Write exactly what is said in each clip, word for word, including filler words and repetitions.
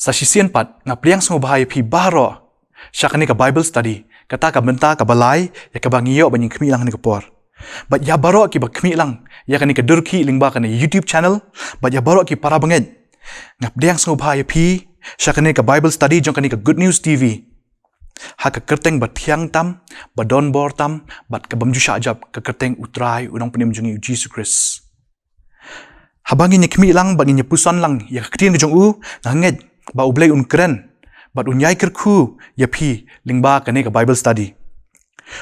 Sa shisien pat nga pdiang sngewbha ïa phi baroh sha kane ka Bible study, kata ka bynta kaba lai ïa kaba ngi ïoh ban ïa khmih lang ha kane ka por. Bad ïa baroh kiba khmih lang ïa kane ka dur khih lyngba kane YouTube channel, bad ïa baroh ki para bangeit, nga pdiang sngewbha ïa phi sha kane ka Bible study jong kane ka Good News T V, ha ka kyrteng ba thiang tam, ba don bor tam, bad ka bym ju shah jop, ka kyrteng U Trai U Nongpynim jong ngi U Jisu Khrist. Haba ngin ïa khmih lang bad ngin ïa puson lang ïa ka ktien ka jong U, nga ngeit ba U Blei un kren bad un ïai kyrkhu ïa phi lyngba kane ka Bible study.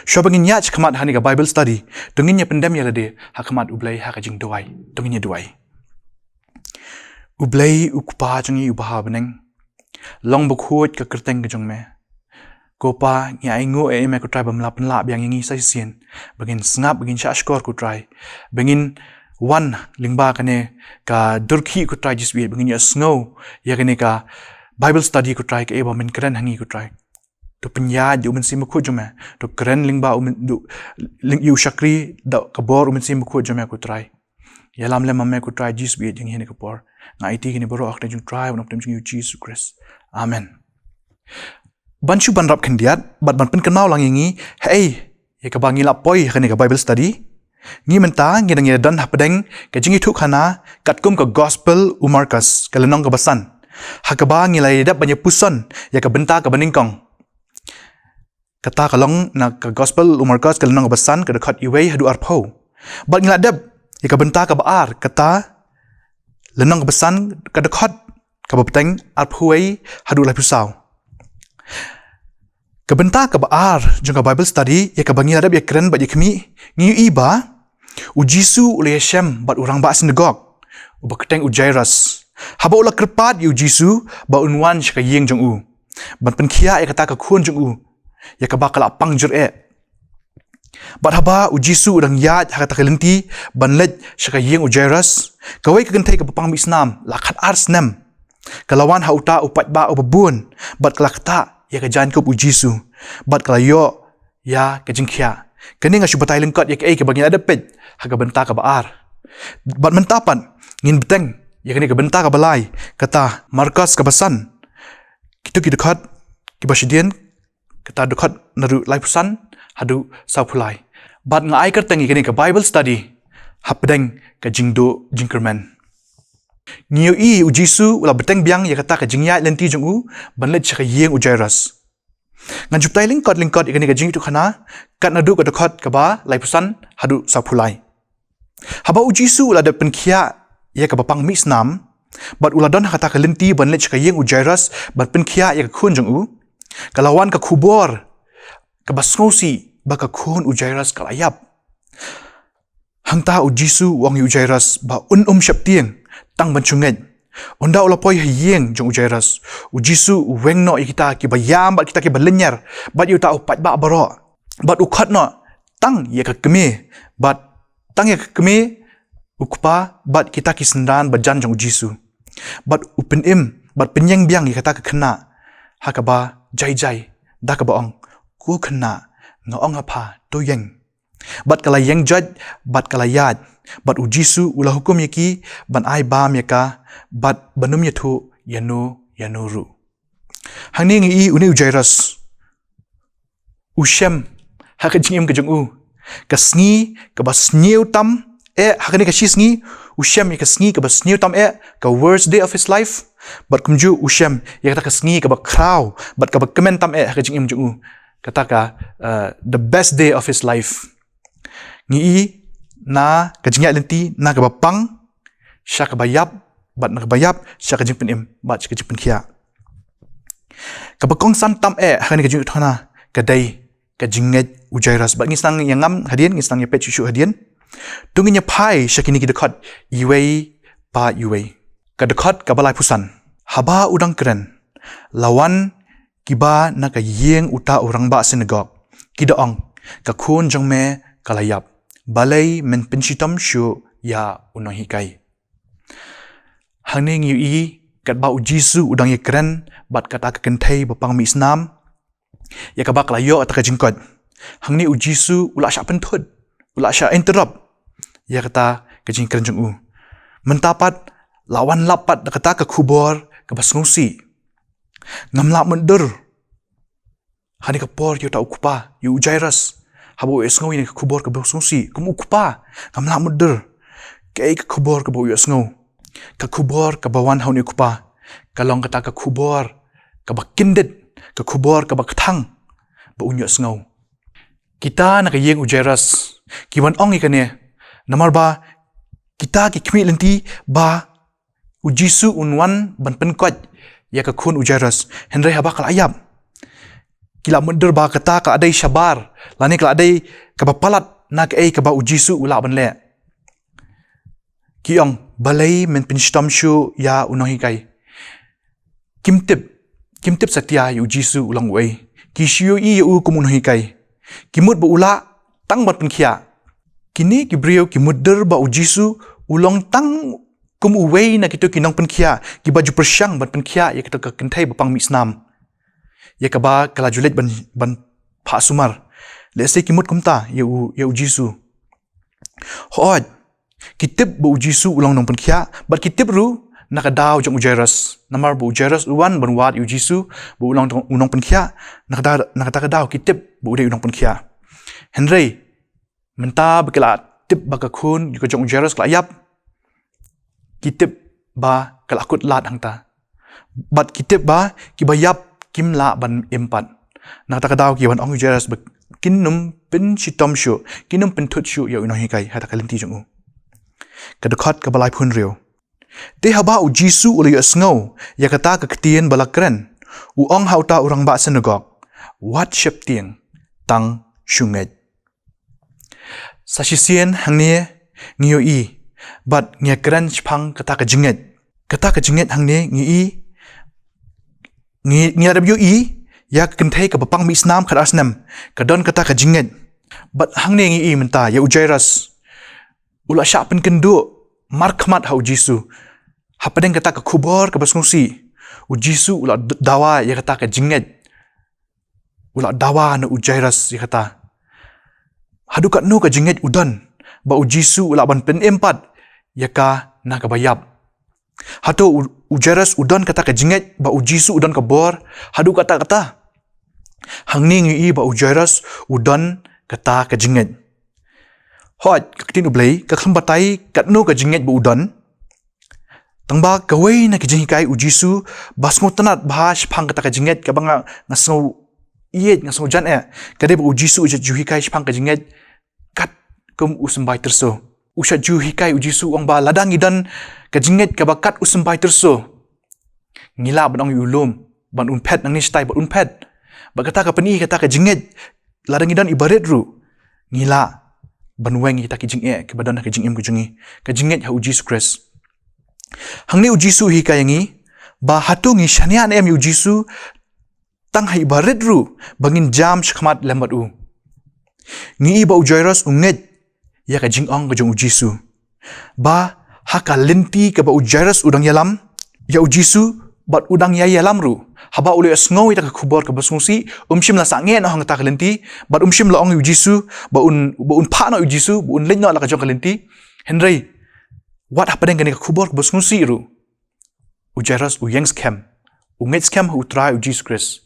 Shuwa ba ngin ïaid shakhmat ha kane ka Bible study, to ngin ïa pyndem ïa lade ha khmat U Blei ha ka jingduwai. To ngin ïa duwai. U Blei U Kpa jong ngi uba ha bneng, long bakhuid ka kyrteng ka jong me. Ko Pa, ngi ainguh ïa me ko Trai ba me la pynlah biang ïa ngi sa shisien, ba ngin sngap, ba ngin shahshkor ko Trai, ba ngin wan lyngba kane ka dur khih ko Trai Jisu, ba ngin ïohsngew ïa kane ka Bible study ko Trai, kaei ba men kren ha ngi ko Trai. To pynïaid ïa U Mynsiem Bakhuid jong me, to kren lyngba U Myn-, to lyngba ïa u shakri da ka bor U Mynsiem Bakhuid jong me ko Trai. Ïalam lem ma me ko Trai Jisu, ïa ngi ha kane ka por. Nga aiti kine baroh ha ka kyrteng jong U Trai U Nongpynim jong ngi U Jisu Khrist. Amen. Ban shu ban rap khyndiat bad ban pynkynmaw lang ïa ngi haei ïa kaba ngi la poi ha kane ka Bible study, ngi mynta ngi dang ïa don hapdeng ka jingïathuhkhana katkum ka Gospel u Markos, ka lynnong kaba san, ha kaba ngi la ïa dep ban ïa puson ïa ka bynta kaba nyngkong. Kata ka long na ka Gospel u Markos, ka lynnong kaba san, ka dkhot iwei haduh arphew. Bad ngi la dep ïa ka bynta kaba ar, kata lynnong kaba san, ka dkhot kaba bteng arphew wei haduh laiphew saw. Ka bynta kaba ar jong ka Bible study ïa kaba ngi la dep ïa kren bad ïa khmih, ngi ïohi ba U Jisu u la ïa shem bad u rangbah synagog uba kyrteng u Jairus, haba u la kyrpad ïa U Jisu ba un wan sha ka ïing jong u ban pynkhiah ïa kata ka khun jong u, ïa kaba ka la pang jyreh. Bad haba U Jisu u dang ïaid ha kata ka lynti ban leit sha ka ïing u Jairus, kawei ka kynthei kaba pang mih snam la khatar snem ka la wan ha uta u paidbah uba bun, bad ka la ktah ïa ka jaiñkup U Jisu, bad ka la ïoh ïa ka jingkhiah. Kane nga shu batai lyngkot ïa kaei kaba ngi la dep peit ha ka bynta kaba ar. Bad mynta pat ngin bteng ïa kane ka bynta kaba lai, kata Markos kaba san, kito ki dkhot kiba shadien, kata dkhot naduh laiphew san haduh sawphew lai. Bad nga ai kyrteng ïa kane ka Bible study hapdeng ka jingduh jingkyrmen. Ngi ïohi U Jisu u la bteng biang ïa kata ka jingïaid lynti jong u ban leit sha ka ïing u Jairus. Ngan ju batai lyngkot lyngkot ïa kane ka jingïathuhkhana, kat naduh ka dkhot kaba laiphew san haduh sawphew lai. Haba U Jisu u la dep pynkhiah ïa kaba pang mih snam, bad u la don ha kata ka lynti ban leit sha ka ïing u Jairus ban pynkhiah ïa ka khun jong u, ka la wan ka khubor kaba sngewsih ba ka khun u Jairus ka la ïap. Hangta U Jisu u ong ïa u Jairus ba un ym sheptieng tang ban shu ngeit. Ynda u la poi ha ïing jong u Jairus, U Jisu u weng noh ïa kita kiba ïam bad kita kiba lynñiar, bad ïa uta u paidbah baroh. Bad u khot noh tang ïa ka kmie, bad tang ïa ka kmie, u kpa bad kita ki synran bajan jong U Jisu. Bad u pynim bad pynïeng biang ïa kata ka khynnah ha kaba jai jai, da kaba ong, "Ko khynnah, nga ong ha pha, to ïeng." Bad ka la ïeng joit bad ka la ïaid, bad U Jisu u la hukum ïa ki ban ai bam ïa ka, bad ban ym ïathuh ïano ïano ruh. Hangne ngi ïohi une u Jairus u shem ha ka jingim ka jong u ka sngi kaba sniew tam eh, ha kane ka shi sngi u shem ïa ka sngi kaba sniew tam eh, ka worst day of his life. Bad kumjuh u shem ïa kata ka sngi kaba khraw bad kaba kmen tam eh ha ka jingim jong u, kata ka, uh, the best day of his life. Ngi ïohi na ka jingïaid lynti na kaba pang sha kaba ïap, bad na kaba ïap sha ka jingpynim bad sha ka jingpynkhiah. Kaba kongsan tam eh ha kane ka jingïathuhkhana ka dei ka jingngeit u Jairus. Bad ngin sa nang ïa ngam hadien, ngin sa nang ïa peit shuh shuh hadien. To ngin ïa phai sha kine ki dkhot iwei pa iwei. Ka dkhot kaba laiphew san. Haba u dang kren, la wan kiba na ka ïing uta u rangbah synagog, ki da ong, "Ka khun jong me ka la ïap. Balei men pynshitom shuh ïa u nonghikai?" Hangne ngi ïohi katba U Jisu u dang ïa kren bad kata ka kynthei ba pang mih snam, ïa kaba ka la ïoh kata ka jingkoit. Hangne U Jisu u la shah pynthut, u la shah interrupt ïa kata ka jingkren jong u. Mynta pat la wan lap pat da kata ka khubor kaba sngewsih. Ngam lah mutdur ha kane ka por ïa uta u kpa, ïa u Jairus, haba u ïohsngew ïa kane ka khubor kaba sngewsih, kum u kpa, ngam lah mutdur kaei ka khubor kaba u ïohsngew. Ka khubor kaba wan ha une u kpa ka long kata ka khubor kaba kyndit, ka khubor kaba kthang ba un ïohsngew. Kita na ka ïing u Jairus ki wan ong ïa kane, namar ba kita ki khmih lynti ba u Jisu un wan ban pynkoit ïa ka khun u Jairus. Hynrei haba ka la ïap, ki la mutdur ba kata ka la dei shabar, lane ka la dei kaba palat na kaei kaba u Jisu u lah ban leh. Ki ong, balei men pynshitom shuh ïa u nonghikai? Kim tip, kim tip satia ïa u Jisu u long uei. Ki shu ïohi ïa u kum u nonghikai. Ki mut ba u lah tang ban pynkhiah. Kine ki briew ki mutdur ba u Jisu u long tang kum uwei na kito ki nongpynkhiah kiba ju pyrshang ban pynkhiah ïa kito ka kynthei ba pang mih snam, ïa kaba ka la ju leit ban, ban phah sumar. Lehse ki mut kumta ïa u, ïa u Jisu. Hooid, ki tip ba u Jisu u long nongpynkhiah, bad ki tip ruh na ka daw jong u Jairus. Namar ba u Jairus u wan ban wad ïa u Jisu ba u long u nongpynkhiah, na kata, na kata ka daw ki tip ba u dei u nongpynkhiah. Hynrei mynta ba ki la tip ba ka khun ka jong u Jairus ka la ïap, ki tip ba ka la kut lad hangta. Bad ki tip ba kiba ïap kim lah ban im pat. Na kata ka daw ki wan ong ïa u Jairus ba kin nym pynshitom shuh, kin nym pynthut shuh ïa u nonghikai ha kata ka lynti jong u. Ka dkhot kaba laiphew hynriew. Te haba u Jisu u la ïohsngew ïa kata ka ktien ba la kren, u ong ha uta u rangbah synagog, wat sheptieng, tang shu ngeit. Sa shisien hangne ngi ïohi bad ngi ïa kren shaphang kata ka jingngeit. Kata ka jingngeit hangne ngi i, ngi, ngi la dep ïohi ïa ka kynthei kaba pang mih snam khatar snem, ka don kata ka jingngeit. Bad hangne ngi i mynta ïa u Jairus, u la shah pynkynduh markhmat ha u Jisu. Hapdeng kata ka khubor kaba sngewsih, u Jisu u la d-, dawa ïa kata ka jingngeit. U la dawa na u Jairus ïa kata. Haduh katno ka jingngeit u don ba u Jisu u lah ban pynim pat ïa ka na kaba ïap. Hato u, u Jairus u don kata ka jingngeit ba u Jisu u don ka bor haduh katta katta? Hangne ngi i ba u Jairus u don kata ka jingngeit. Hooid, ka ktien U Blei ka khlem batai katno ka jingngeit ba u don. Tangba kawei na ki jinghikai u Jisu ba sngewtynnat bha shaphang kata ka jingngeit kaba nga, nga sngew ïeit, nga sngew jan eh, ka dei ba u Jisu u ju hikai shaphang ka jingngeit katkum u symbai tyrso. U shu ju hikai u Jisu, u ong ba lada ngi don ka jingngeit kaba kat u symbai tyrso, ngi lah ban ong ïa u lum ban un phet nangne shatai, ban un phet. Bad kata ka pyni kata ka jingngeit, lada ngi don iba rit ruh, ngi lah ban weng ïa kita ki jingeh kiba don ha ka jingim ka jong ngi, ka jingngeit ha u Jisu Khrist. Hangne u Jisu u hikai ïa ngi ba hato ngi shaniah ne em ïa u Jisu tang ha iba rit ruh ba ngin jam shakhmat lem bad u? Ngi i ba u Jairus u ngeit ïa ka jingong ka jong u Jisu, ba ha ka lynti kaba u Jairus u dang ïalam ïa u Jisu, bad u dang ïai ïalam ruh, haba u la ïohsngew ïa ka khubor kaba sngewsih, um shym la sangeh noh ha kata ka lynti, bad um shym la ong ïa u Jisu ba un, ba un phah noh ïa u Jisu, ba un leit noh la ka jong ka lynti. Hynrei wat hapdeng kane ka khubor kaba sngewsih ruh, u Jairus u ïeng skhem, u ngeit skhem ha u Trai u Jisu Khrist,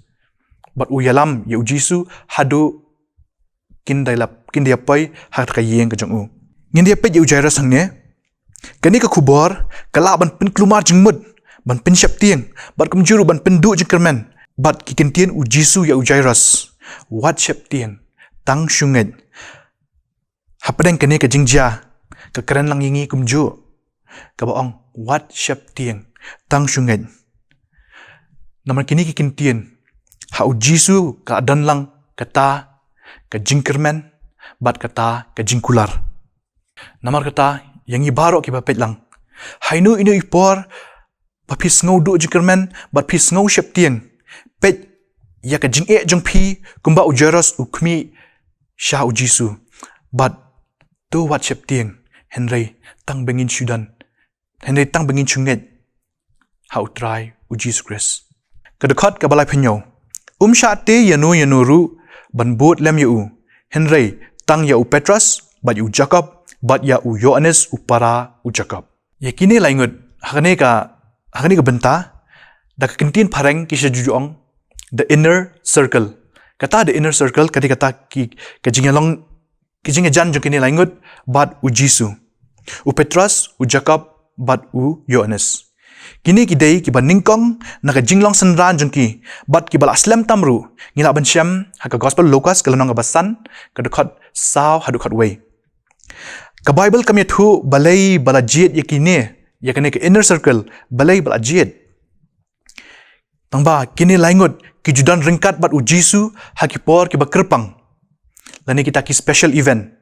bad u ïalam ïa u Jisu haduh kin da ïalap, kin da ïapoi ha kata ka ïing ka jong u. Ngin da ïapeit ïa u Jairus hangne. Kane ka khubor ka lah ban pynkulmar jingmut, ban pynsheptieng, bad kumjuh ruh ban pynduh jingkyrmen bad ki ktien u Jisu ïa u Jairus, wat sheptieng, tang shu ngeit. Hapdeng kane ka jingjia ka kren lang ïa ngi kumjuh, kaba ong wat sheptieng, tang shu ngeit. Namar kine ki ktien ha u Jisu ka don lang kata ka jingkyrmen bad kata ka jingkular. Namar kata, ïa ngi baroh kiba peit lang, ha ino ino i por ba phi sngew duh jingkyrmen bad phi sngew sheptieng, peit ïa ka jingeh jong phi kumba u Jairus u khmih sha u Jisu, bad to wat sheptieng, hynrei tang ba ngin shu don, hynrei tang ba ngin shu ngeit ha u Trai u Jisu Khrist. Ka dkhot kaba laiphew hynñiew. Um shah tei ïano ïano ruh ban bud lem ïa u, hynrei tang ïa u Petros, bad ïa u Jakob, bad ïa u Ïoannis u para u Jakob. Ïa kine lai ngut ha kane ka, ha kane ka bynta, Da ka kyntien phareng ki sa ju ong the inner circle. Kata the inner circle ka dei kata ki, ka jingïalong, ki jingïajan jong kine laingut bad u Jisu, u Petros, u Jakob bad u Ïoannis. Kine ki dei kiba nyngkong na ka jinglong synran jong ki, bad kiba la slem tam ruh. Ngi lah ban shem ha ka Gospel Lukas ka lynnong kaba san, ka dkhot saw haduh dkhot wei. Ka Baibl kam ïathuh balei ba la jied ïa kine, ïa kane ka inner circle, balei ba la jied. Tangba kine laingut ki ju don ryngkat bad u Jisu ha ki por kiba kyrpang, lane kita ki special event.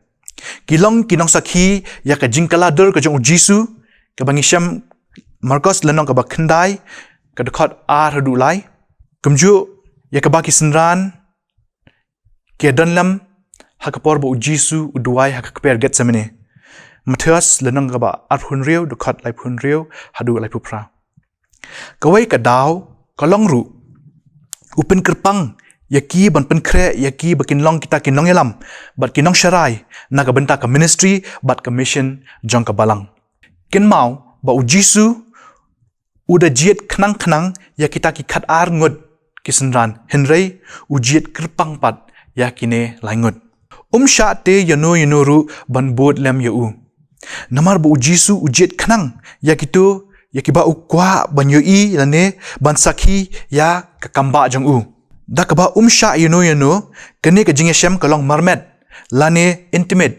Ki long ki nongsakhi ïa ka jingkylla dur ka jong u Jisu, kaba ngi shem Markos lynnong kaba khyndai, ka dkhot ar haduh lai. Kumjuh ïa kaba ki synran ki ïadon lem ha ka por ba u Jisu u duwai ha ka kper Gethsemane. Mathaios lynnong kaba arphew hynriew, dkhot laiphew hynriew haduh laiphew phra. Kawei ka daw ka long ruh, u pynkyrpang ïa ki ban pynkhreh ïa ki ba kin long kita ki nongïalam bad ki nongsharai na ka bynta ka ministry bad ka mission jong ka Balang. Kynmaw ba u Jisu u da jied khnang khnang ïa kita ki khatar ngut ki synran, hynrei u jied kyrpang pat ïa kine laingut. Um shah tei ïano ïano ruh ban bud lem ïa u. Namar ba u Jisu u jied khnang ïa kito, ïa kiba u kwah ban ïohi lane ban sakhi ïa ka kambah jong u. Da kaba um shah ïano ïano, kane ka jingïashem ka long marmet lane intimate.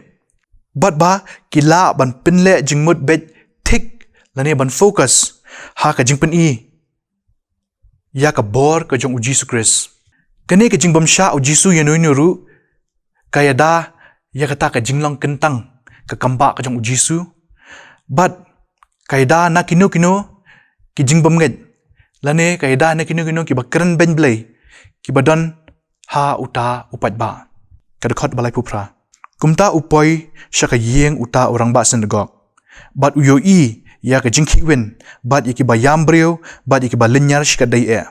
Bad ba ki lah ban pynleh jingmut beit thik lane ban focus ha ka jingpyni ïa ka bor ka jong u Jisu Khrist. Kane ka jingbym shah u Jisu ïano ïano ruh ka ïada ïa kata ka jinglong kyntang ka kambah ka jong u Jisu. Bad ka ïada na kino kino ki jingbymngeit, lane ka ïada na kino kino kiba kren beiñ Blei, kiba don ha uta u paidbah. Ka dkhot ba laiphew phra. Kumta u poi sha ka ïing uta u rangbah synagog, bad u ïohi ïa ka jingkhihwin bad ïa kiba ïam briew bad ïa kiba lynñiar shikatdei eh.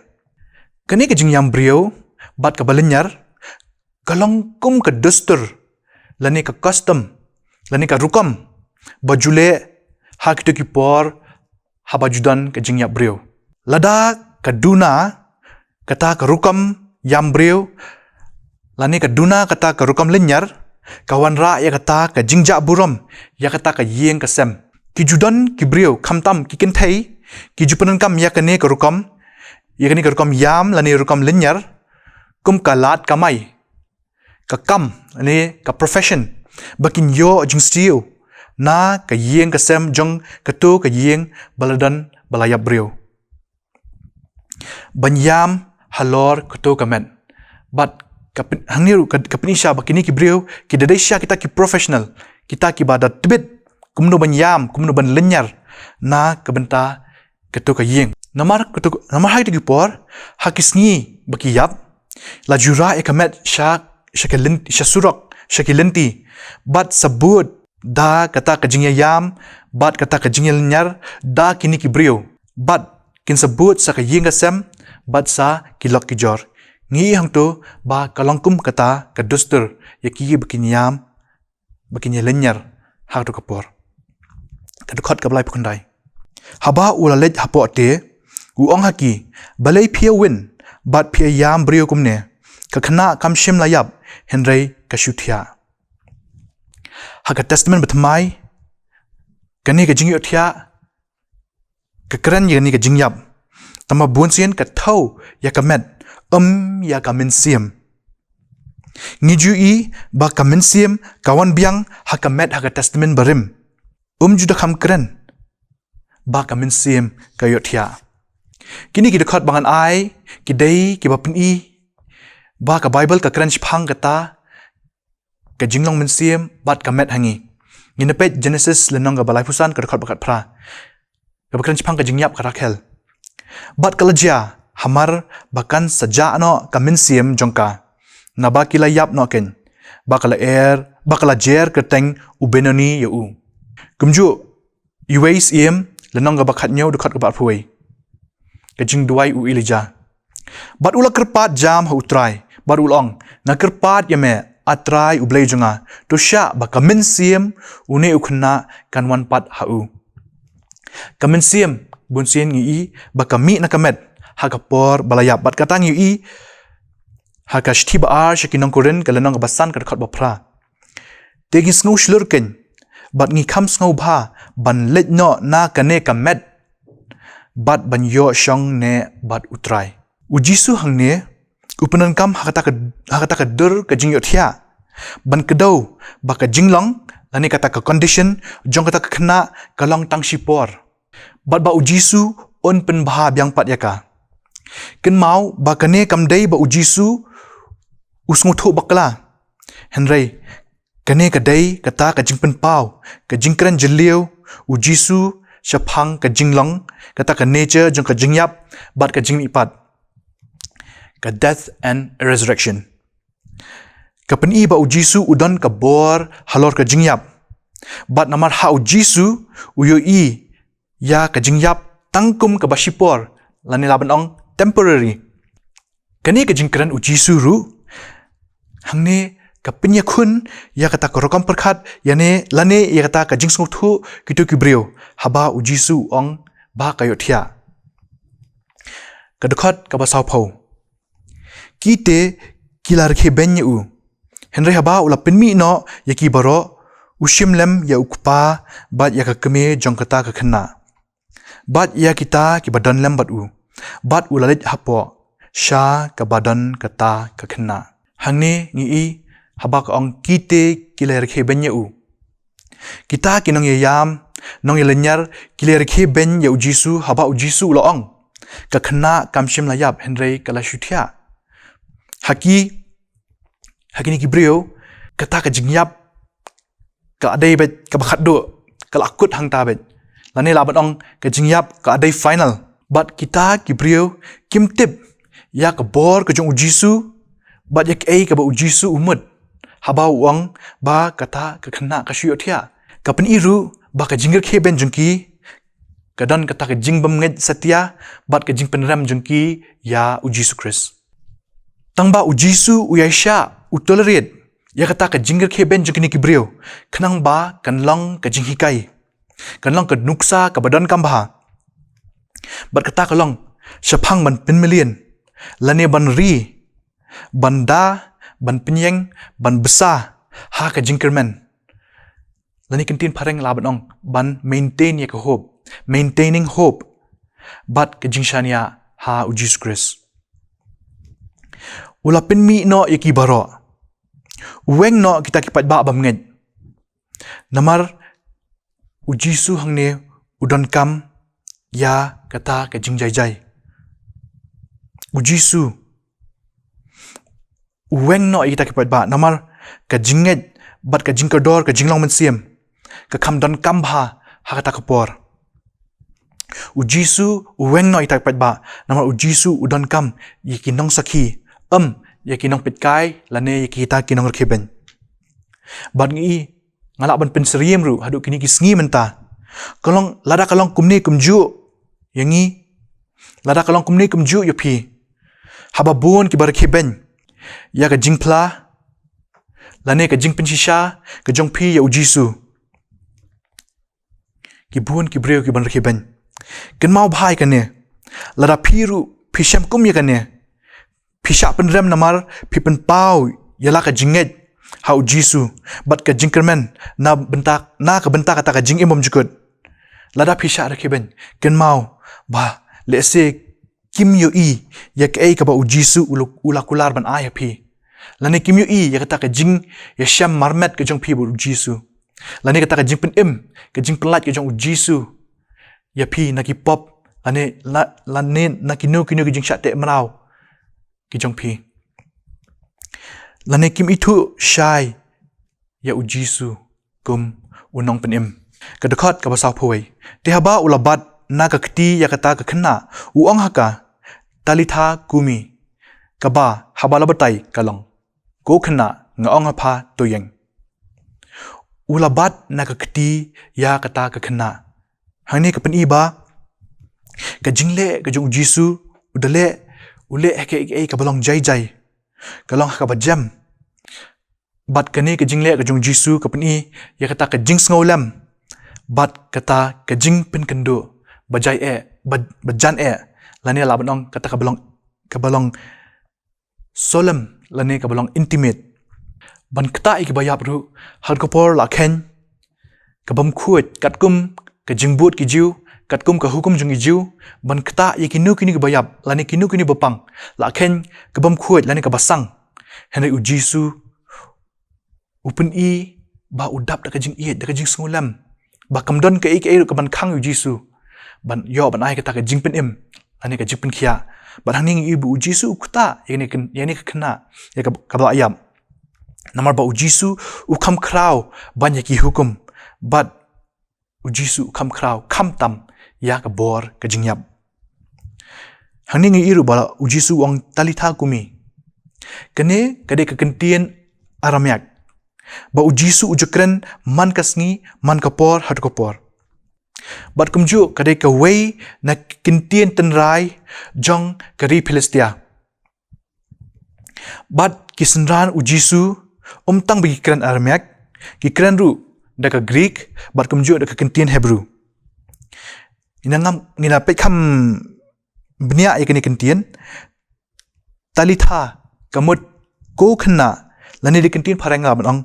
Kane ka jingïam briew bad kaba lynñiar ka long kum ka dustur lane ka custom lane ka rukom ba ju leh ha kito ki por haba ju don ka jingïap briew. Lada ka duna kata ka rukom ïam briew lane ka duna kata ka rukom lynñiar, ka wanrah ïa kata ka jingjah burom ïa kata ka ïing ka sem. Ki ju don ki briew, khamtam ki kynthei, ki ju pyndonkam ïa kane ka rukom, ïa kane ka rukom ïam lane rukom lynñiar kum ka lad kamai, ka kam lane ka profession, ba kin ïoh jingsiew na ka ïing ka sem jong kato ka ïing ba la don ba la ïap briew, ban ïam halor kato ka met. Bad ka pyn-, hangne ruh ka, ka pyni sha ba kine ki briew ki da dei sha kita ki professional, kita kiba da tbit kumno ban ïam, kumno ban lynñiar na ka bynta kato ka ïing. Namar kato, namar ha kito ki por, ha ki sngi ba ki ïap, la ju rah ïa ka met sha, sha ki lyn-, sha surok, sha ki lynti. Bad sa bud da kata ka jingïaïam bad kata ka jingïalynñiar da kine ki briew. Bad kin sa bud sa ka ïing ka sem bad sa ki lok ki jor. Ngi i hangto ba ka long kum kata ka dustur ïa ki ba kin ïam, ba kin ïalynñiar ha kato ka por. Ka dkhot kaba laiphew khyndai. Haba u la leit hapoh te, u ong ha ki, balei phi ïawin bad phi ïaïam briew kumne? Ka khynnah kam shym la ïap, hynrei ka shu thiah. Ha ka Testament Bathymmai, kane ka jingïohthiah ka kren ïa kane ka jingïap. Tangba bunsien ka thew ïa ka met, ym ïa ka mynsiem. Ngi ju i ba ka mynsiem ka wan biang ha ka met ha ka Testament Barim. Um ju da kham kren ba ka mynsiem ka ïohthiah. Kine ki dkhot ba ngan ai ki dei kiba pyni ba ka Baibl ka kren shaphang kata ka jinglong mynsiem bad ka met ha ngi. Ngin ïa peit Genesis lynnong kaba laiphew san ka dkhot ba khatphra, kaba kren shaphang ka jingïap ka Rakhel. Bad ka la jia, hamar ba kan sa jah noh ka mynsiem jong ka, naba ki la ïap noh kein, ba ka la er, ba ka la jer kyrteng u Benoni ïa u. Kumjuh, Iwei Syiem lynnong kaba khathynñiew dkhot kaba arphew wei. Ka jingduwai u Elijah. Bad u la kyrpad jam ha U Trai bad u la ong, nga kyrpad ïa me, A Trai U Blei jong nga, to shah ba ka mynsiem une u khynnah kan wan pat ha u. Ka mynsiem, bunsien ngi i ba ka mih na ka met, ha ka por ba la ïap. Bad kata ngi ïohi ha ka shithi ba ar sha ki nong Korinth, ka lynnong kaba san, ka dkhot ba phra. Te ngi sngew shlur kein, bad ngi kham sngewbha ban leit noh na kane ka met, bad ban ïoh shong ne bad U Trai. U Jisu hangne u pyndonkam ha kata ka, ha kata ka dur ka jingïohthiah ban kdew ba ka jinglong, lane kata ka condition jong kata ka khynnah ka long tang shipor, bad ba U Jisu un pynbha biang pat ïa ka. Kynmaw ba kane kam dei ba U Jisu u sngewthuh bakla, hynrei kane ka dei kata ka jingpynpaw, ka jingkren jylliew U Jisu shaphang ka jinglong, kata ka nature jong ka jingïap bad ka jingmihpat, ka death and resurrection. Ka pyni ba U Jisu u don ka bor halor ka jingïap, bad namar ha U Jisu u ïohi ïa ka jingïap tang kum kaba shipor, lane lah ban ong temporary. Kane ka jingkren U Jisu ruh hangne ka pynïakhun ïa kata ka rukom pyrkhat, ïa ne, lane ïa kata ka jingsngewthuh kito ki briew haba U Jisu u ong ba ka ïohthiah. Ka dkhot kaba sawphew. Ki te ki la rkhie beiñ ïa u, hynrei haba u la pynmih noh ïa ki baroh, u shim lem ïa u kpa bad ïa ka kmie jong kata ka khynnah, bad ïa kita kiba don lem bad u, bad u la leit hapoh sha kaba don kata ka khynnah. Hangne ngi i haba ka ong ki te ki la rkhie beiñ ïa u. Kita ki nongïalam, nongïalynñiar, ki la rkhie beiñ ïa U Jisu haba U Jisu u la ong, ka khynnah kam shym la ïap, hynrei ka la shu thiah. Ha ki, ha kine ki briew, kata ka jingïap ka la dei beit kaba khatduh, ka la kut hangta beit, lane lah ban ong ka jingïap ka la dei final. Bad kita ki briew kim tip ïa ka bor ka jong U Jisu, bad ïa kaei kaba U Jisu u mut haba u ong ba kata ka khynnah ka shu ïohthiah. Ka pyni ruh ba ka jingrkhie beiñ jong ki ka don kata ka jingbymngeit satia bad ka jingpynrem jong ki ïa U Jisu Khrist. Tang ba U Jisu u ïaishah, u tolerate ïa kata ka jingrkhie beiñ jong kine ki briew, khnang ba kan long ka jinghikai, kan long ka nuksa kaba donkam bha. Bad kata ka long shaphang ban pynmlien, lane ban ri, ban da, ban pynïeng, ban bsa ha ka jingkyrmen, lane ktien phareng lah ban ong ban maintain ïa ka hope, maintaining hope, bad ka jingshaniah ha U Jisu Khrist. U la pynmih noh ïa ki baroh. U weng noh kita ki paidbah bymngeit. Namar U Jisu hangne u donkam ïa kata ka jingjaijai. U Jisu u weng noh ïa kita ki paidbah, namar ka jingngeit bad ka jingkordor, ka jinglong mynsiem, ka kham donkam bha ha kata ka por. U Jisu u weng noh ïa kita ki paidbah, namar U Jisu u donkam ïa ki nongsakhi, em ïa ki nongpeitkai lane ïa kita ki nongrkhie beiñ. Bad ngi i, nga lah ban pynsyriem ruh haduh kine ki sngi mynta. Ka long, lada ka long kumne kumjuh ïa ngi, lada ka long kumne kumjuh ïa phi, haba bun kiba rkhie beiñ ïa ka jingphla lane ka jingpynshisha ka jong phi ïa U Jisu. Ki bun ki briew kiban rkhie beiñ. Kynmaw bha ïa kane. Lada phi ruh phi shem kum ïa kane, phi shah pynrem namar phi pynpaw ïa la ka jingngeit ha U Jisu bad ka jingkyrmen na bynta, na ka bynta kata ka jingim bymjukut. Lada phi shah rkhie beiñ, kynmaw ba lehse kim ïohi ïa kaei kaba U Jisu u la, u la kular ban ai ha phi, lane kim ïohi ïa kata ka jingïashem marmet ka jong phi bad U Jisu, lane kata ka jingpynim, ka jingpyllait ka jong U Jisu ïa phi na ki pop, lane la, lane na kino kino ki jingshah teh mraw ki jong phi, lane kim ithuh shai ïa U Jisu kum U Nongpynim. Ka dkhot kaba sawphew wei. Te haba u la bat na ka kti ïa kata ka khynnah, u ong ha ka, "Talitha kumi," kaba haba la batai ka long, "Ko khynnah, nga ong ha pha, to ïeng." U la bat na ka kti ïa kata ka khynnah. Hangne ka pyni ba ka jingleh ka jong U Jisu, u da leh, u leh ha kaei kaei kaba long jaijai, ka long ha kaba jem. Bad kane ka jingleh ka jong U Jisu ka pyni ïa kata ka jingsngewlem bad kata ka jingpynkynduh ba jai eh, ba, ba jan eh, lane lah ban ong kata kaba long, kaba long solemn lane kaba long intimate. Ban ktah ïa kiba ïap ruh, ha ka por la kheiñ ka bym khuid katkum ka jingbud ki Jiw, katkum ka hukum jong ki Jiw, ban ktah ïa kino kino kiba ïap lane kino kino ba pang, la kheiñ ka bym khuid lane kaba sang. Hynrei U Jisu u pyni ba u dap da ka jingïeit, da ka jingsngewlem, ba kam don kaei kaei ruh kaban khang ïa U Jisu ban ïoh ban ai kata ka jingpynim lane ka jingpynkhiah. Bad hangne ngi ïohi ba U Jisu u ktah ïa kane ka, ïa kane ka khynnah, ïa ka, kaba la ïap. Namar ba U Jisu u kham khraw ban ïa ki hukum, bad U Jisu u kham khraw, kham tam ïa ka bor ka jingïap. Hangne ngi ïohi ruh ba U Jisu u ong, "Talitha kumi." Kane ka dei ka kyntien Aramaic ba U Jisu u ju kren man ka sngi, man ka por, haduh ka por. Bad kumjuh ka dei kawei na ki kyntien tynrai jong ka ri Philistia. Bad ki synran U Jisu, ym tang ba ki kren Aramaic, ki kren ruh da ka Greek, bad kumjuh da ka kyntien Hebrew. Ngin ïa ngam, ngin ïa peit kham bniah ïa kane ka kyntien. Talitha, ka mut ko khynnah, lane da ka kyntien phareng lah ban ong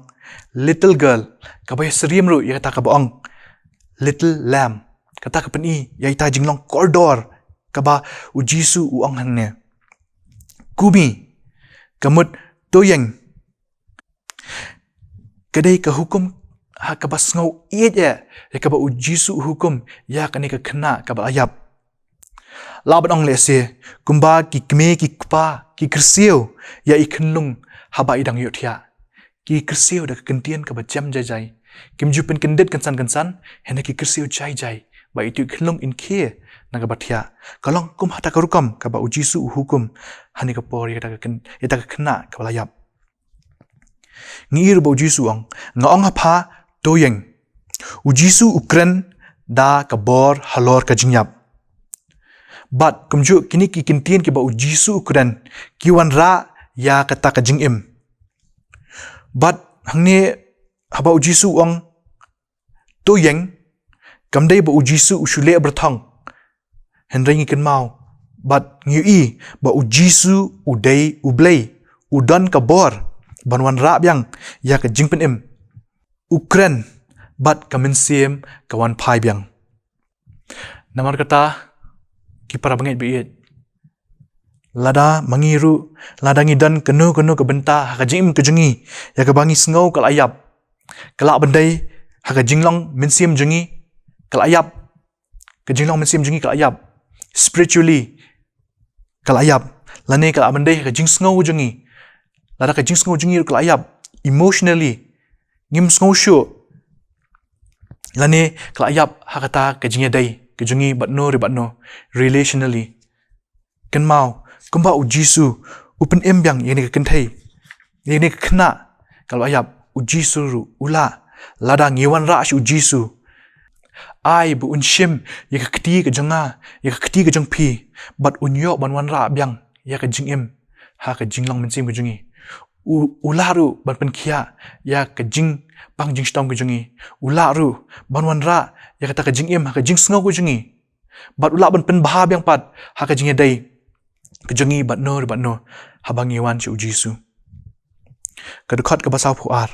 little girl, kaba ïasyriem ruh ïa kata kaba ong little lamb. Kata ka pyni ïa ita jinglong kordor kaba U Jisu u ong hangne. Kumi, ka mut to ïeng. Ka dei ka hukum ha kaba sngew ïeit ïa, ïa kaba U Jisu u hukum ïa kane ka khynnah kaba la ïap. Lah ban ong lehse kumba ki kmie ki kpa ki kyrsiew ïa i khunlung haba i dang ïohthiah. Ki kyrsiew da ka kyntien kaba jem jai jai. Kim ju pynkyndit kynsan kynsan, hynrei ki kyrsiew jai jai ba itu i khunlung in khie na kaba thiah. Ka long kum ha kata ka rukom kaba U Jisu u hukum ha kane ka por ïa kata ka khyn-, ïa kata ka khynnah kaba la ïap. Ngi ïohi ruh ba U Jisu u ong, "Nga ong ha pha, to ïeng." U Jisu u kren da ka bor halor ka jingïap. Bad kumjuh kine ki kyntien kiba U Jisu u kren ki wanrah ïa kata ka jingim. Bad hangne haba U Jisu u ong, "To ïeng," kam dei ba U Jisu u shu leh byrthong. Hynrei ngi kynmaw bad ngi ïohi ba U Jisu u dei U Blei, u don ka bor ban wanrah biang ïa ka jingpynim. U kren bad ka mynsiem ka wan phai biang. Namar kata, ki para bangeit ba ïeit, lada ma ngi ruh, lada ngi don kano kano ka bynta ha ka jingim ka jong ngi ïa kaba ngi sngew ka la ïap, ka lah ban dei ha ka jinglong mynsiem jong ngi ka la ïap, ka jinglong mynsiem jong ngi ka la ïap, spiritually ka la ïap, lane ka lah ban dei ha ka jingsngew jong ngi, lada ka jingsngew jong ngi ruh ka la ïap, emotionally ngim sngew shuh, lane ka la ïap ha kata ka jingïadei ka jong ngi bad no re bad no, relationally. Kynmaw, kumba U Jisu u pynim biang ïa kane ka kynthei, ïa kane ka khynnah kaba la ïap, U Jisu ruh u lah, lada ngi wanrah sha U Jisu, ai ba un shim ïa ka kti ka jong nga, ïa ka kti ka jong phi, bad un ïoh ban wanrah biang ïa ka jingim ha ka jinglong mynsiem ka jong ngi. U, u lah ruh ban pynkhiah ïa ka jingpang jingshitom ka jong ngi. U lah ruh ban wanrah ïa kata ka jingim ha ka jingsngew ka jong ngi. Bad u lah ban pynbha biang pat ha ka jingïadei ka jong ngi bad no re bad no haba ngi wan sha U Jisu. Ka dkhot kaba sawphew ar.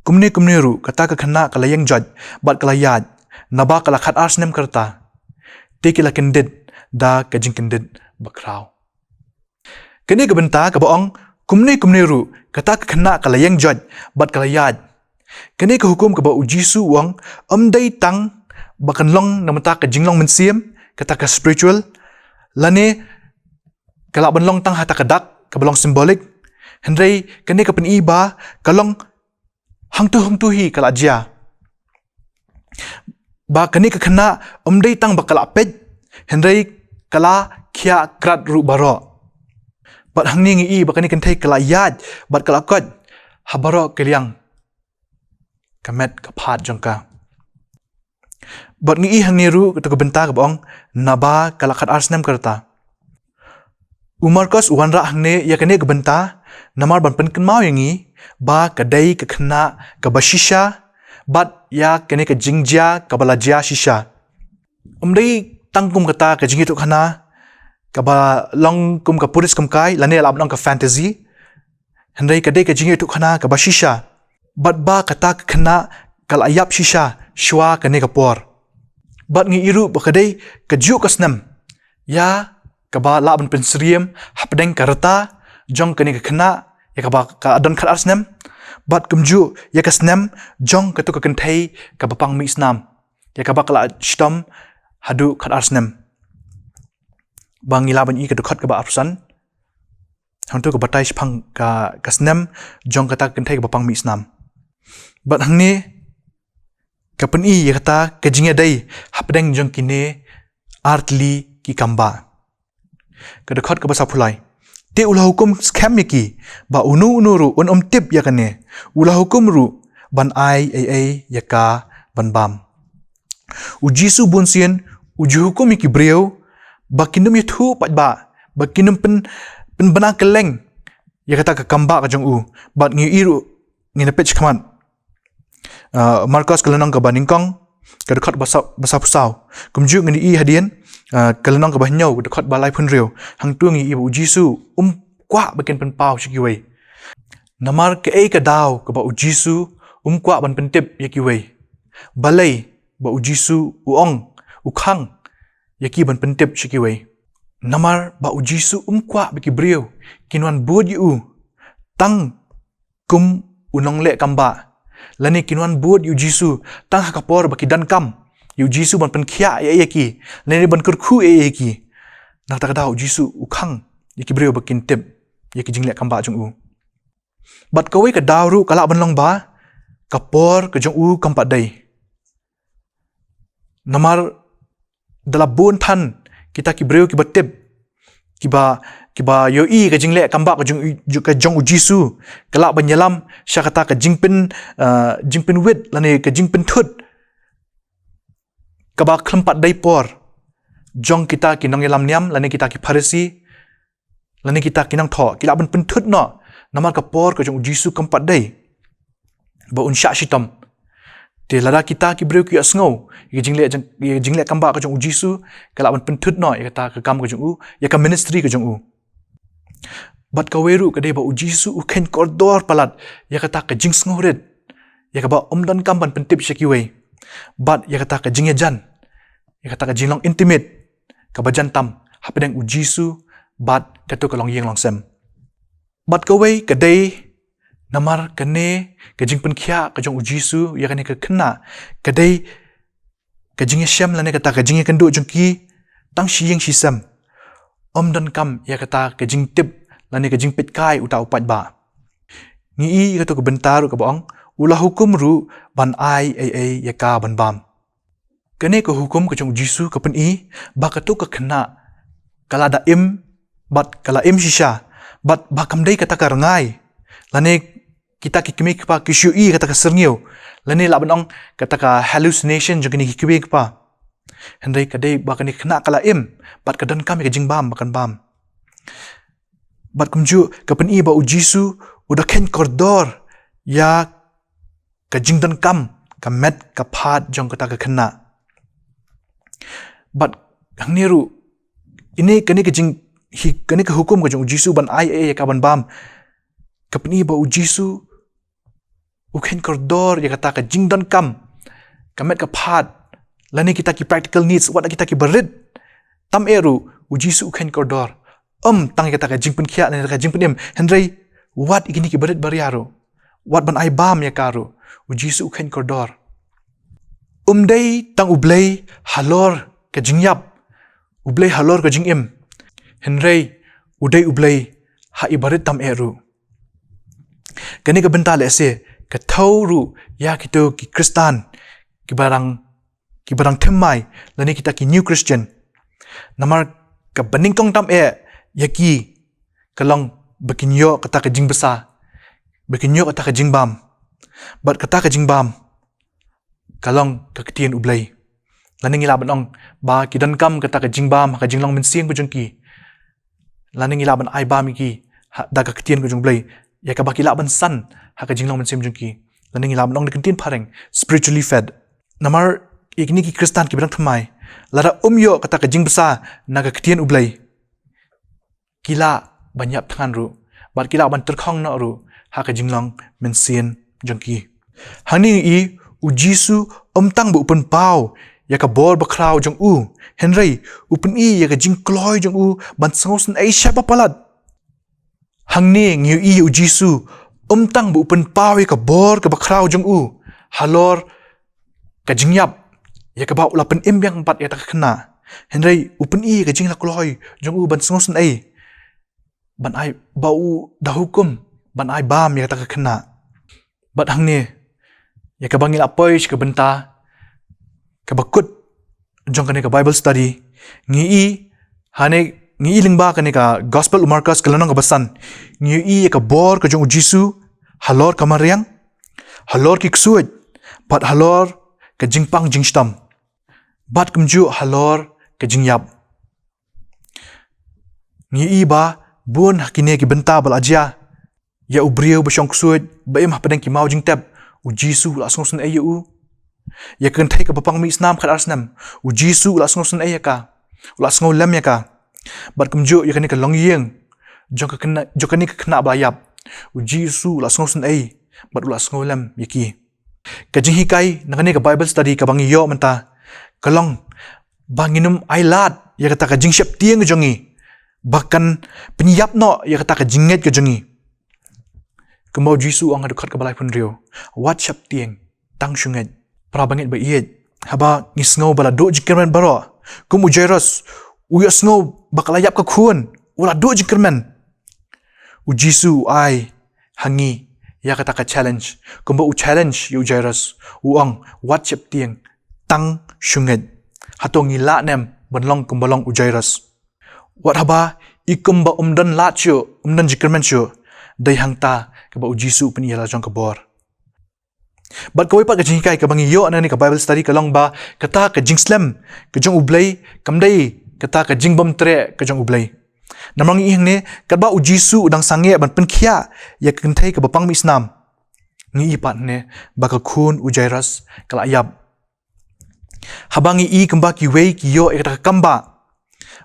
Kumne kumne ruh kata ka khynnah ka la ïeng joit bad ka la ïaid, naba ka la khatar snem ka rta. Te ki la kyndit da ka jingkyndit bakhraw. Kane ka bynta kaba ong, kumne kumne ruh kata ka khynnah ka la ïeng joit bad ka la ïaid. Kane ka hukum kaba U Jisu u ong, ym dei tang ba kan long na bynta ka jinglong mynsiem, kata ka spiritual, lane ka lah ban long tang ha kata ka dak kaba long symbolic. Hynrei kane ka pyni ba ka long hangto hangto hi ka la jia. Ba kane ka khynnah ym dei tang ba ka la peit, hynrei ka la khiah krat ruh baroh. Bad hangne ngi ïohi ba kane ka kynthei ka la ïaid bad ka la koit ha baroh ka liang ka met ka phad jong ka. Bad ngi ïohi hangne ruh kata ka bynta kaba ong, naba ka la khatar snem ka rta. U Markos u wanrah hangne ïa kane ka bynta namar ban pynkynmaw ïa ngi ba ka dei ka khynnah kaba shisha bad ïa kane ka jingjia kaba la jia shisha. Ym dei tang kum kata ka jingïathuhkhana kaba long kum ka purit kumkai, lane lah ban ong ka fantasy. Hynrei ka dei ka jingïathuhkhana kaba shisha. Bad ba kata ka khynnah ka la ïap shisha shuwa kane ka por. Bad ngi ïohi ruh ba ka dei kajuh ka snem ïa kaba lah ban pynsyriem hapdeng ka rta jong kane ka khynnah ïa kaba ka don khatar snem. Bad kumjuh ïa ka snem jong kato ka kynthei kaba pang mih snam ïa kaba ka la shitom haduh khatar snem. Ba ngi lah ban ïohi ka dkhot kaba arphew san. Hangto ka batai shaphang ka, ka snem jong kata ka kynthei kaba pang mih snam. Bad hangne ka pyni ïa kata ka jingïadei hapdeng jong kine artylli ki kambah. Ka dkhot kaba sawphew lai. Te u la hukum skhem ïa ki ba uno uno ruh un ym tip ïa kane. U la hukum ruh ban ai ei ei ïa ka ban bam. U Jisu bunsien u ju hukum ïa ki briew ba kin ym ïathuh paidbah, ba kin ym pyn, pynbna kylleng ïa kata ka kambah ka jong u. Bad ngi ïohi ruh, ngin ïa peit shakhmat. Ah, Markos ka lynnong kaba nyngkong, ka dkhot ba saw, ba sawphew saw. Kumjuh ngin ïohi hadien, ah, ka lynnong kaba hynñiew, ka dkhot ba laiphew hynriew. Hangto ngi ïohi ba u Jisu um kwah ba kin pynpaw sha kiwei. Namar kaei ka daw kaba u Jisu um kwah ban pyntip ïa kiwei? Balei ba u Jisu u ong, u khang ïa ki ban pyntip sha kiwei? Namar ba u Jisu um kwah ba ki briew kin wan bud ïa u tang kum u nongleh kambah, lane kin wan bud ïa u Jisu tang ha ka por ba ki donkam ïa u Jisu ban pynkhiah ei ei ïa ki, lane ban kyrkhu ei ei ïa ki. Na kata ka daw u Jisu u khang ïa ki briew ba kin tip ïa ki jingleh kambah jong u. Bad kawei ka daw ruh ka lah ban long ba ka por ka jong u kam pat dei. Namar da la bun than kita ki briew kiba tip, kiba, kiba ïohi ka jingleh kambah ka jong, ka jong u Jisu, ka lah ban ïalam sha kata ka jingpyn, ah, jingpynwit lane ka jingpynthut kaba khlem pat dei por jong kita ki nongïalam niam lane kita ki Pharisi lane kita ki nongthoh, ki lah ban pynthut noh namar ka por ka jong u Jisu kam pat dei ba un shah shitom. Te lada kita ki briew ki ïohsngew ïa ka jingleh jong, ïa ka jingleh kambah ka jong u Jisu, ka lah ban pynthut noh ïa kata ka kam ka jong u, ïa ka ministry ka jong u. Bad kawei ruh ka dei ba u Jisu u kheiñ kordor palat ïa kata ka jingsngewrit ïa kaba um donkam ban pyntip sha kiwei, bad ïa kata ka jingïajan, ïa kata ka jinglong intimate kaba jan tam hapdeng u Jisu bad kato ka longïing longsem. Bad kawei ka dei namar kane ka jingpynkhiah ka jong u Jisu ïa kane ka khynnah ka dei ka jingïashem lane kata ka jingïakynduh jong ki tang shi ïing shi sem. Um donkam ïa kata ka jingtip lane ka jingpeitkai uta u paidbah. Ngi ïohi kato ka bynta ruh kaba ong, u la hukum ruh ban ai ei ei ïa ka ban bam. Kane ka hukum ka jong u Jisu ka pyni ba kato ka khynnah ka la da im, bad ka la im shisha, bad ba kam dei kata ka rngai. Lane kita ki kmie ki kpa ki shu ïohi kata ka syrngiew, lane lah ban ong kata ka hallucination jong kine ki kmie ki kpa. Hynrei ka dei ba kane ka khynnah ka la im, bad ka donkam ïa ka jingbam ba kan bam. Bad kumjuh ka pyni ba u Jisu u da kheiñ kordor ïa ka jingdonkam ka met ka phad jong kata ka khynnah. Bad hangne ruh, ine kane ka jing, hi, kane ka hukum ka jong u Jisu ban ai ei ei ïa ka ban bam, ka pyni ba u Jisu u kheiñ kordor ïa kata ka jingdonkam ka met ka phad, lane kita ki practical needs, wat kita kiba rit tam eh ruh u Jisu u kheiñ kordor. Um tang ïa kata ka jingpynkhiah lane ka jingpynim, hynrei wat ïa kine kiba rit ba ria ruh, wat ban ai bam ïa ka ruh, u Jisu u kheiñ kordor. Um dei tang U Blei halor ka jingïap, U Blei halor ka jingim, hynrei u dei U Blei ha i ba rit tam eh ruh. Kane ka bynta lehse ka thew ruh ïa kito ki Khristan kiba dang, kiba dang thymmai, lane kita ki new Christian. Namar kaba nyngkong tam eh ïa ki ka long ba kin ïoh kata ka jingbsa, ba kin ïoh kata ka jingbam. Bad kata ka jingbam ka long ka ktien U Blei. Lane ngi lah ban ong ba ki donkam kata ka jingbam ha ka jinglong mynsiem ka jong ki. Lane ngi lah ban ai bam ïa ki ha, da ka ktien ka jong U Blei, ïa kaba ki lah ban san ha ka jinglong mynsiem jong ki. Lane ngi lah ban ong da ka ktien phareng, spiritually fed. Namar ïa kine ki Khristan kiba dang thymmai, lada um ïoh kata ka jingbsa na ka ktien U Blei, ki lah ban ïap thngan ruh, bad ki lah ban tyrkhong noh ruh ha ka jinglong mynsiem jong ki. Hangne ngi i, u Jisu ym tang ba u pynpaw ïa ka bor bakhraw jong u, hynrei u pyni ïa ka jingkloi jong u ban sngewsynei sha ba palat. Hangne ngi i, u Jisu ym tang ba u pynpaw ïa ka bor kaba khraw jong u halor ka jingïap, ïa kaba u la pynim biang pat ïa kata ka khynnah, hynrei u pyni ïa ka jinglakloi jong u ban sngewsynei, ban ai, ba u da hukum ban ai bam ïa kata ka khynnah. Bad hangne, ïa kaba ngi la poi sha ka bynta kaba kut jong kane ka Bible study, ngi i, hangne ngi i lyngba kane ka Gospel u Markos ka lynnong kaba san, ngi i ïa ka bor ka jong u Jisu halor ka mariang, halor ki ksuid, bad halor ka jingpang jingshitom, bad kumjuh halor ka jingïap. Ngi i ba bun ha kine ki bynta ba la jia, ïa u briew ba shong ksuid ba im hapdeng ki maw jingtep, u Jisu u la sngewsynei ïa u. Ïa ka kynthei kaba pang mih snam khatar snem, u Jisu u la sngewsynei ïa ka, u la sngewlem ïa ka. Bad kumjuh ïa kane ka longïing jong ka khynnah, jong kane ka khynnah ba la ïap, u Jisu u la sngewsynei bad u la sngewlem ïa ki. Ka jinghikai na kane ka Bible study kaba ngi ïoh mynta ka long ba ngin ym ailad ïa kata ka jingsheptieng jong ngi ba kan pynïap noh ïa kata ka jingngeit ka jong ngi. Kumba u Jisu u ong ha dkhot kaba laiphew hynriew, wat sheptieng, tang shu ngeit. Para bangeit ba ïeit, haba ngi sngew ba la duh jingkyrmen baroh, kum u Jairus, u ïohsngew ba ka la ïap ka khun, u la duh jingkyrmen. U Jisu u ai ha ngi ïa kata ka challenge, kumba u challenge ïa u Jairus, u ong, wat sheptieng, tang shu ngeit. Hato ngi lah ne em ban long kumba long u Jairus? Wat haba i kumba ym don lad shuh, ym don jingkyrmen shuh, dei hangta kaba u Jisu u pynïaid la jong ka bor. Bad kawei pat ka jinghikai kaba ngi ïoh na kane ka Bible study ka long ba kata ka jingslem ka jong u Blei kam dei kata ka jingbymtreh ka jong u Blei. Namar ngi i hangne, katba u Jisu u dang sangeh ban pynkhiah ïa ka kynthei kaba pang mih snam, ngi i pat hangne ba ka khun u Jairus ka la ïap. Haba ngi i kumba kiwei ki ïoh ïa kata ka kam ba,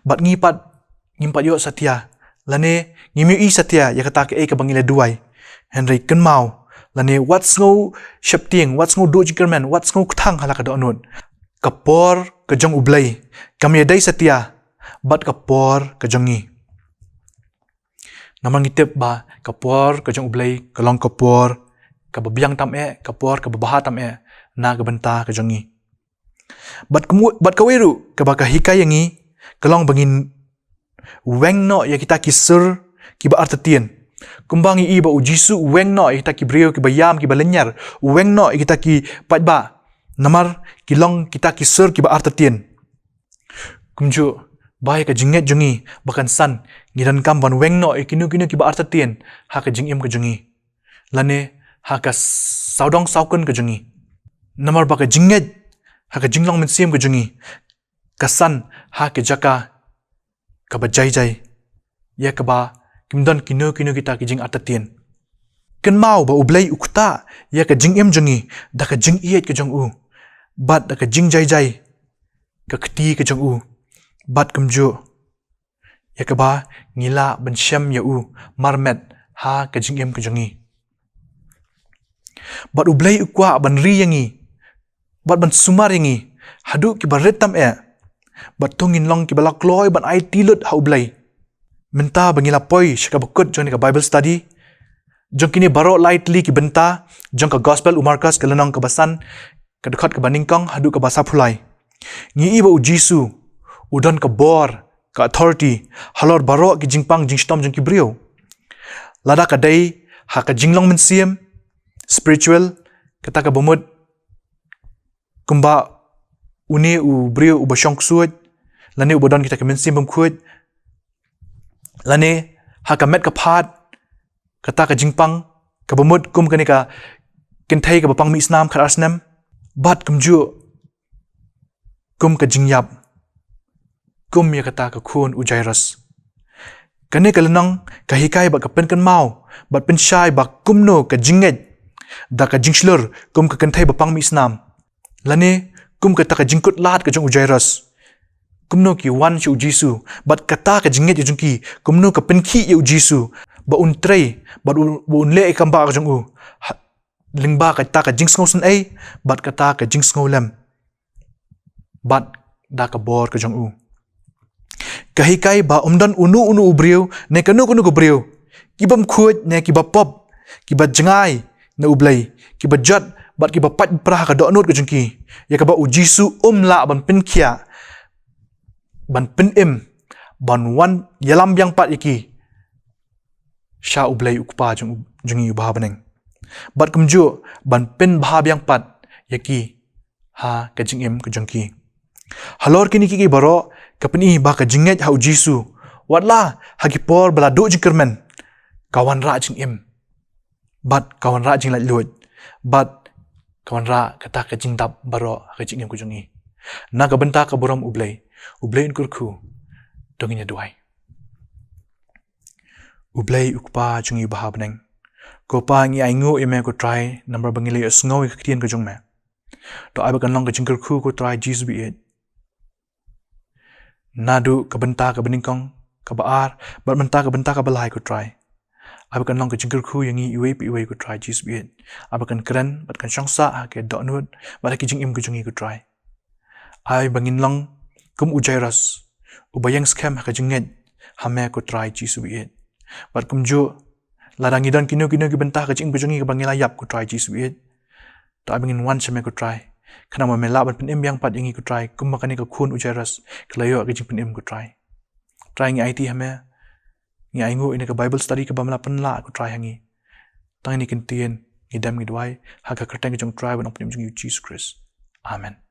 bad ngi pat, ngim pat ïoh satia, lane ngim ïoh i satia ïa kata kaei kaba ngi la duwai. Hynrei kynmaw, lane wat sngew sheptieng, wat sngew duh jingkyrmen, wat sngew kthang ha la ka dohnud. Ka por ka jong u Blei kam ïadei satia bad ka por ka jong ngi. Namar ngi tip ba ka por ka jong u Blei ka long ka por kaba biang tam eh, ka por kaba bha tam eh na ka bynta ka jong ngi. Bad ka, bad kawei ruh kaba ka hikai ïa ngi ka long ba ngin weng noh ïa kita ki sur kiba artatien. Kumba ngi i ba u Jisu u weng noh ïa kita ki briew kiba ïam, kiba lynñiar, u weng noh ïa kita ki paidbah, namar ki long kita ki sur kiba artatien. Kumjuh, ba ïa ka jingngeit jong ngi ba kan san, ngi donkam ban weng noh ïa kino kino kiba artatien ha ka jingim ka jong ngi, lane ha ka sawdong sawkun ka jong ngi. Namar ba ka jingngeit ha ka jinglong mynsiem ka jong ngi ka san ha ka jaka kaba jai jai, ïa kaba kim don kino kino kita ki jingartatien. Kynmaw ba u Blei u ktah ïa ka jingim jong ngi da ka jingïeit ka jong u, bad da ka jingjai jai ka kti ka jong u, bad kumjuh ïa kaba ngi lah ban shem ïa u marmet ha ka jingim ka jong ngi. Bad u Blei u kwah ban ri ïa ngi, bad ban sumar ïa ngi haduh kiba rit tam eh, bad to ngin long kiba la kloi ban aiti lut ha u Blei. Mynta ba ngi la poi sha kaba kut jong kane ka Bible study, jong kine baroh lai tylli ki bynta jong ka Gospel u Markos ka lynnong kaba san, ka dkhot kaba nyngkong haduh kaba saphew lai, ngi i ba u Jisu u don ka bor, ka authority halor baroh ki jingpang jingshitom jong ki briew. Lada ka dei ha ka jinglong mynsiem, spiritual, kata kaba mut kumba une u briew uba shong ksuid, lane uba don kita ki mynsiem bymkhuid, lane ha ka met ka phad, kata ka jingpang kaba mut kum kane ka kynthei kaba pang mih snam khatar snem, bad kumjuh kum ka jingïap, kum ïa kata ka khun u Jairus. Kane ka lynnong ka hikai bad ka pynkynmaw bad pynshai ba kumno ka jingngeit da ka jingshlur kum ka kynthei ba pang mih snam, lane kum kata ka jingkut lad ka jong u Jairus, kumno ki wan sha u Jisu, bad kata ka jingngeit ka jong ki, kumno ka pynkhih ïa u Jisu, ba un trei, bad un, ba un leh ïa ka kam ba ka jong u, ha, lyngba kata ka jingsngewsynei, bad kata ka jingsngewlem, bad da ka bor ka jong u. Ka hikai ba ym don uno uno u briew, ne kano kano ka briew, ki bym khuid, ne ki ba pop, ki ba jngai na u Blei, ki ba jot, bad ki ba pait pra ha ka dohnud ka jong ki, ïa kaba u Jisu um lah ban pynkhiah, ban pynim, ban wan ïalam biang pat ïa ki sha u Blei u Kpa jong, jong ngi uba ha bneng. Bad kumjuh ban pynbha biang pat ïa ki ha ka jingim ka jong ki. Halor kine ki, ki baroh, ka pyni ba ka jingngeit ha u Jisu, wat la ha ki por ba la duh jingkyrmen, ka wanrah jingim, bad ka wanrah jinglaitluid, bad ka wanrah kata ka jingdap baroh ha ka jingim ka jong ngi. Na ka bynta ka burom u Blei, u Blei un kyrkhu, to ngin ïa duwai. U Blei u Kpa jong ngi uba ha bneng, ko Pa, ngi ainguh ïa me ko Trai, namar ba ngi la ïohsngew ïa ka ktien ka jong me. To ai ba kan long ka jingkyrkhu ko Trai Jisu baieit, naduh ka bynta kaba nyngkong, kaba ar, bad mynta ka bynta kaba lai ko Trai. Ai ba kan long ka jingkyrkhu ïa ngi iwei pa iwei ko Trai Jisu baieit. Ai ba kan kren, bad kan shong sah ha ka dohnud, bad ha ka jingim ka jong ngi ko Trai. Ai ba ngin long kum u Jairus, uba ïeng skhem ha ka jingngeit ha me ko Trai Jisu baieit. Bad kumjuh, lada ngi don kino kino ki bynta ha ka jingim ka jong ngi kaba ngi la ïap ko Trai Jisu baieit, to ai ba ngin wan sha me ko Trai, khnang ba me lah ban pynim biang pat ïa ngi ko Trai, kumba kane ka khun u Jairus ka la ïoh ka jingpynim ko Trai. Trai, ngi aiti ha me, ngi ainguh ïa kane ka Bible study kaba me la pynlah ko Trai ha ngi. Tang ïa kine ki ktien ngi dem ngi duwai ha ka kyrteng ka jong u Trai bad u Nongpynim jong ngi u Jisu Khrist. Amen.